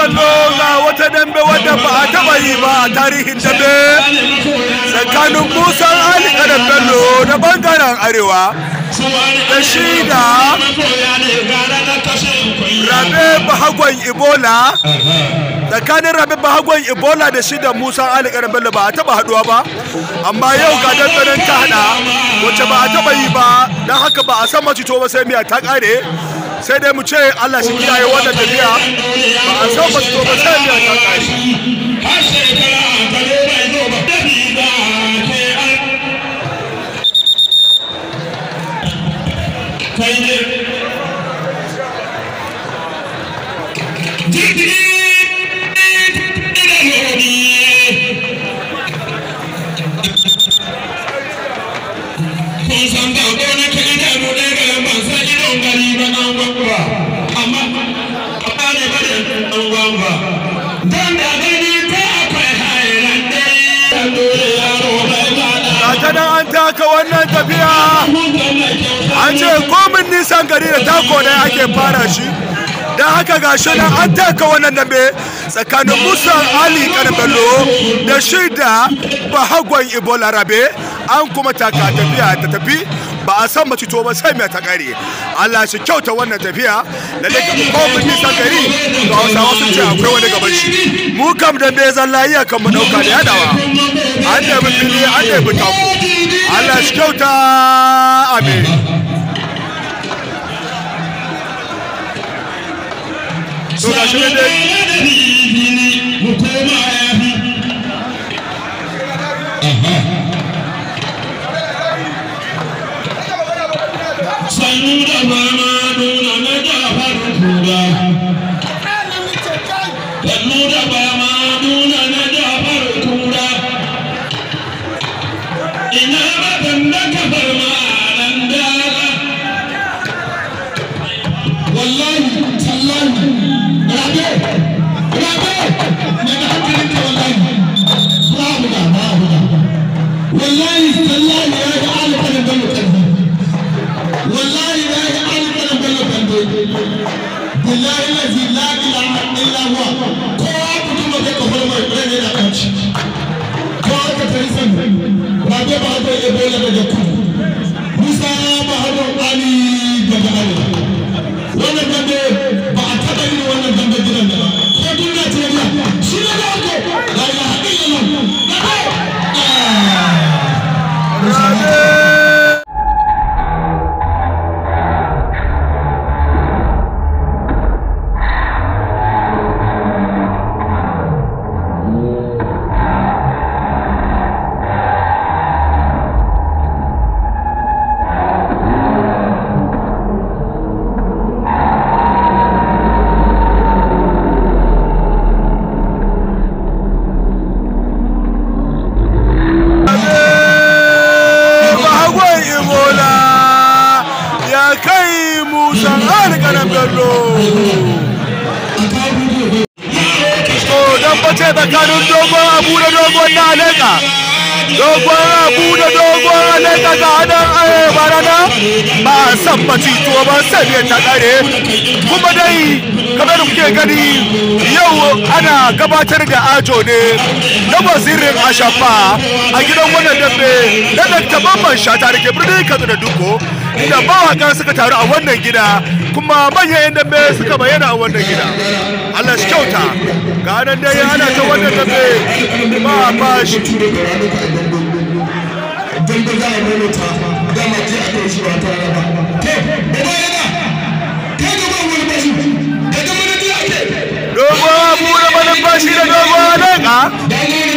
Kallo ga wata dambe wadda ba a taba yi ba a tarihin dambe tsakanin Musa Ali Kanan Bello na bangaren arewa da shi da Rabe Bahagon Ebola. Tsakanin Rabe Bahagon Ebola da shi da Musa Ali Kanan Bello ba a taba haduwa ba, amma yau ga dandanan ta hada wacce ba a taba yi ba, don haka ba a san macito ba sai miya ta kare. Sai dai mu ce Allah shi kiyaye wannan tafiya, ba a san macito ba sai miya ta kare. Nan an taka wannan tafiya, an ce komin nisan gari da tako ne ake fara shi, don haka ga shi nan an taka wannan dambe tsakanin Musa Ali Kanan Bello da shi da Bahagon Ebola Rabe. An kuma taka tafiya ta tafi ba a san macito ba sai mai ta kare. Allah shi kyauta wannan tafiya, lalle komin nisan gari ga Hausawa sun ce akwai wani gaban shi. Mu kam dambe zalla iya kan mu dauka da yadawa, an nemi fili an nemi tako. Allah shi kyauta, amin. To ga shi dai sannu da mama nuna na Jafar kura, sannu da mama nuna na Jafar kura, ina batan da kafar ma'anan dala. Wallahi tallahi rabe rabe mai da hankalin ka, wallahi ba buga ba buga, wallahi tallahi ya yi alƙalin Bello ƙarfi, wallahi ya yi alƙalin Bello ƙarfi, billahi lazi la ilaha illa huwa. Kowa mutum ba zai kafar mai rai yana kanci kowa ka tari sani. Rabe ba hado Ebola daga kudu, Musa ba hado Ali daga arewa. Wannan dambe ba a taɓa yin wannan dambe gidan da ba ko duk Najeriya. Shi ne da ake la ilaha illallah. Rabe. Bahagon Ebola ya kai Musa Ali Kanan Bello. To dan bace tsakanin dogon abu da dogon na aleka. Dogon abu da dogon aleka ga hadan barana ba a san macito ba sai ta kare. Kuma dai kamar kuke gani yau ana gabatar da ajo ne na wazirin Ashafa a gidan wannan dambe na Dr. Mamman Shata da ke birnin Katsina Duko, inda mawaƙa suka taru a wannan gida kuma manyan 'yan dambe suka bayyana a wannan gida. Allah shi kyauta, ga nan dai ana ta wannan dambe ba fashi. Dambe za a maimaita dama ji a kai shi ba ta rana ba. Kai gaba yana kai gaba wani bashi da gaba na ji ake. Dogon abu da manumfashi da dogon alaka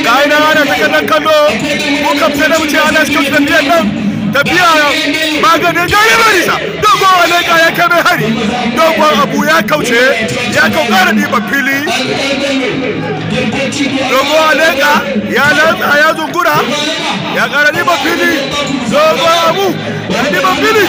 ga ina ana ta kallon kallo. Mu kam sai da mu ce ana cikin tafiyar nan tafiya maganin gari marisa. Dogon alaka ya kai mai hari, dogon abu ya kauce ya kaukara ɗiban fili. Dogon alaka ya latsa ya zungura ya ƙara ɗiban fili. Dogon abu ya ɗiban fili.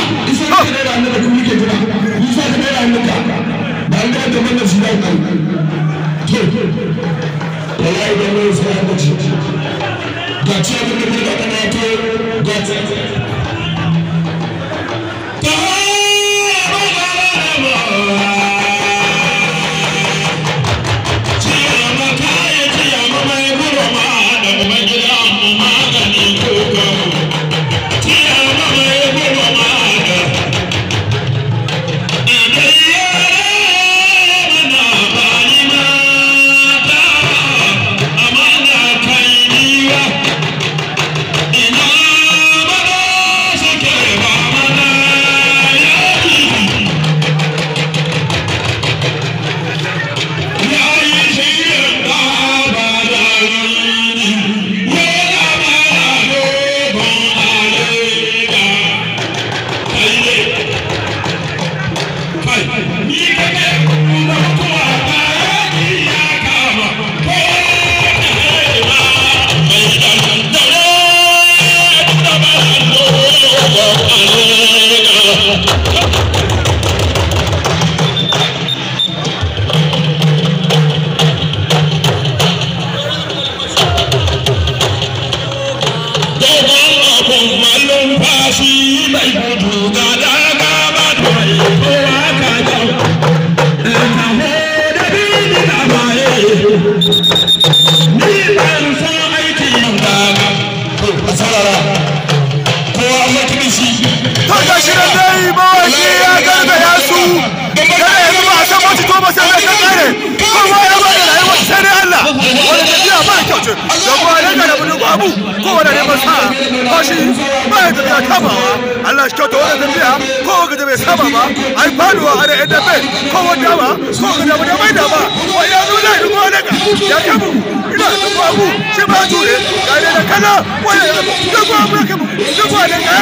Allah shi kyauta wannan tafiya ko ga bai saba ba ai faduwa ana yan dambe ko wanda ba ko ga da bai da ba ko ya zo da ko ne ka ya kabu ina da ko abu shi ba jure ga ne da kana wala da ko abu ka da ko ne ka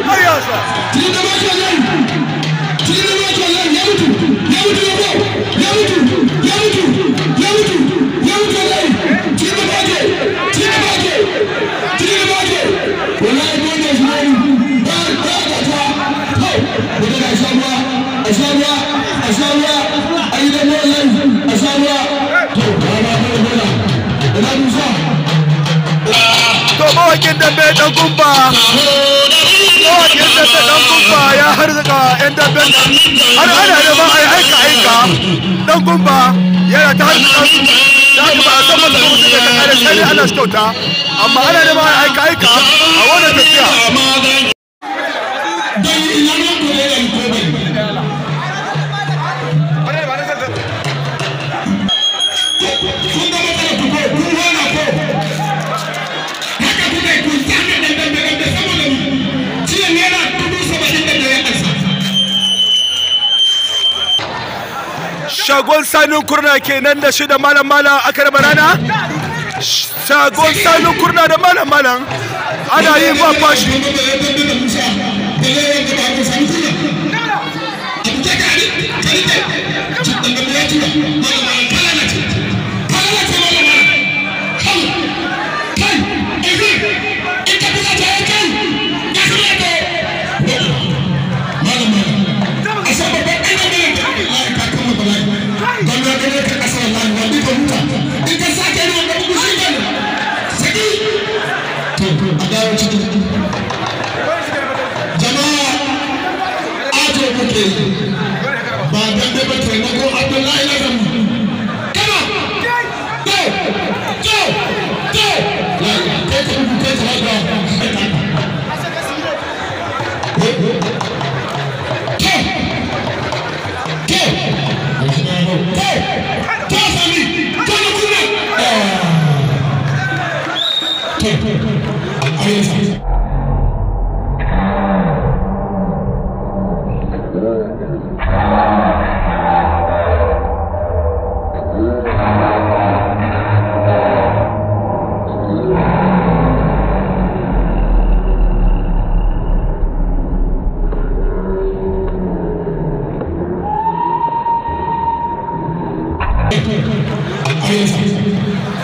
har ya sa To mawakin dambe dan gumba, mawakin dambe dan gumba ya harzuka yan damben nan har ana da ba ai aika aika dan gumba yana ta harzuka su da haka ba a san masa mutum da kare sai Allah shi kyauta amma ana da ba ai aika aika a wannan tafiya. Shagon Sanin Kurna kenan da shi da malam malam aka raba rana. Shagon Sanin Kurna da malam malam ana yi ba fashi.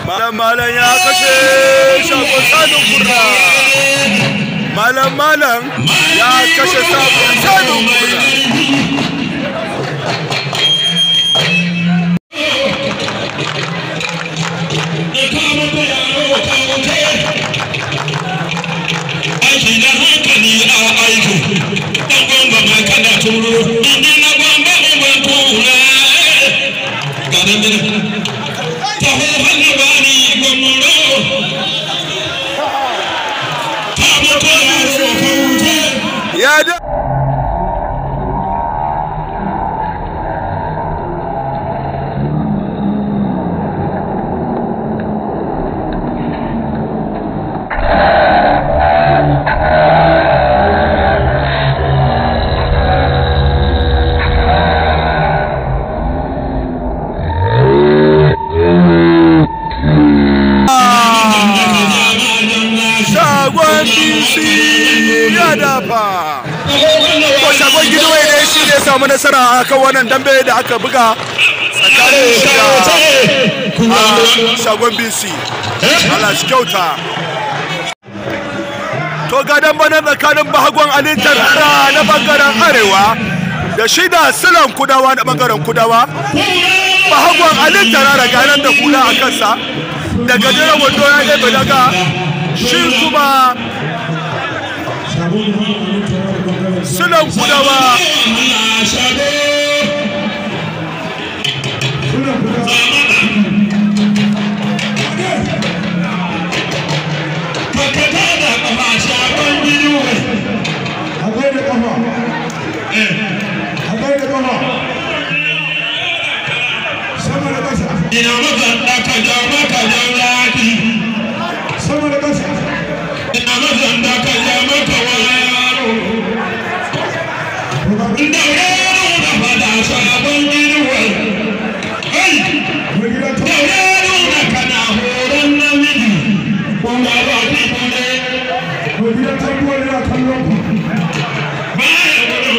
Malam malam ya kashe Shagon Sanin Kurna. Malam malam ya kashe Shagon Sanin Kurna. Aiki da hankali a aiki, ɗan gwamba mai kada turo, inda na gwamba uban tura, garin birnin. Ya da Shagon DC ya dafa. To shagon Gidowe ne shi ne samu nasara akan wannan dambe da aka buga tsakanin shi da shagon BC. Allah shi kyauta. To ga dambe nan tsakanin Bahagon Ali Tarara na bangaren Arewa Da shi da Silan Kudawa na bangaren Kudawa. Bahagon Alin Tarara ganan da hula a kansa. Da gajeren wando ya ɗebe daga shi kuma Silan Kudawa. Ina maka daka ja maka jawlaki sama da kasa, ina maka daka ja maka wayaro daure da fada sabon girwa ai daure da kana horon namiji kuma ba ki kule ko gidan tambuwa ne kallon ku ba ya gudu.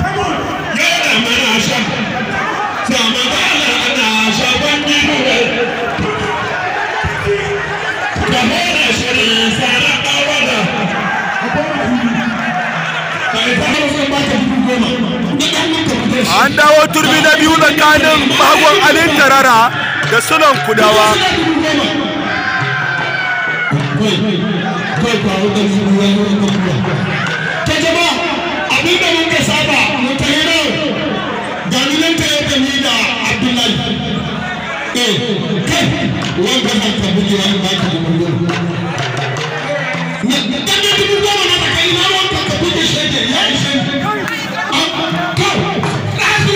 Come on, yana mana sha sama sabon girwa da hora shirin tsara kawada. An dawo turmi na biyu tsakanin Bahagon Alin Tarara da Sulan Kudawa. Ta jama'a, abinda muka saba mu tayi nan ga ni nan ta yadda ni da Abdullahi. Eh kai, wanda zan ka buge wani baka 10,000 na dan 10,000 na kai na wanka ka buge shege ya ishe ni. To na su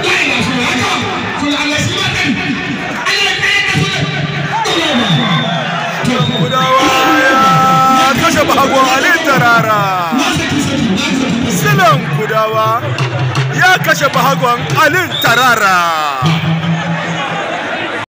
la ila su haka su Allah shi ma kan Allah kai ka su to Kudawa ya kashe Bahagon Alin Tarara. Na saki saki na saki. Silan Kudawa ya kashe Bahagon Alin Tarara.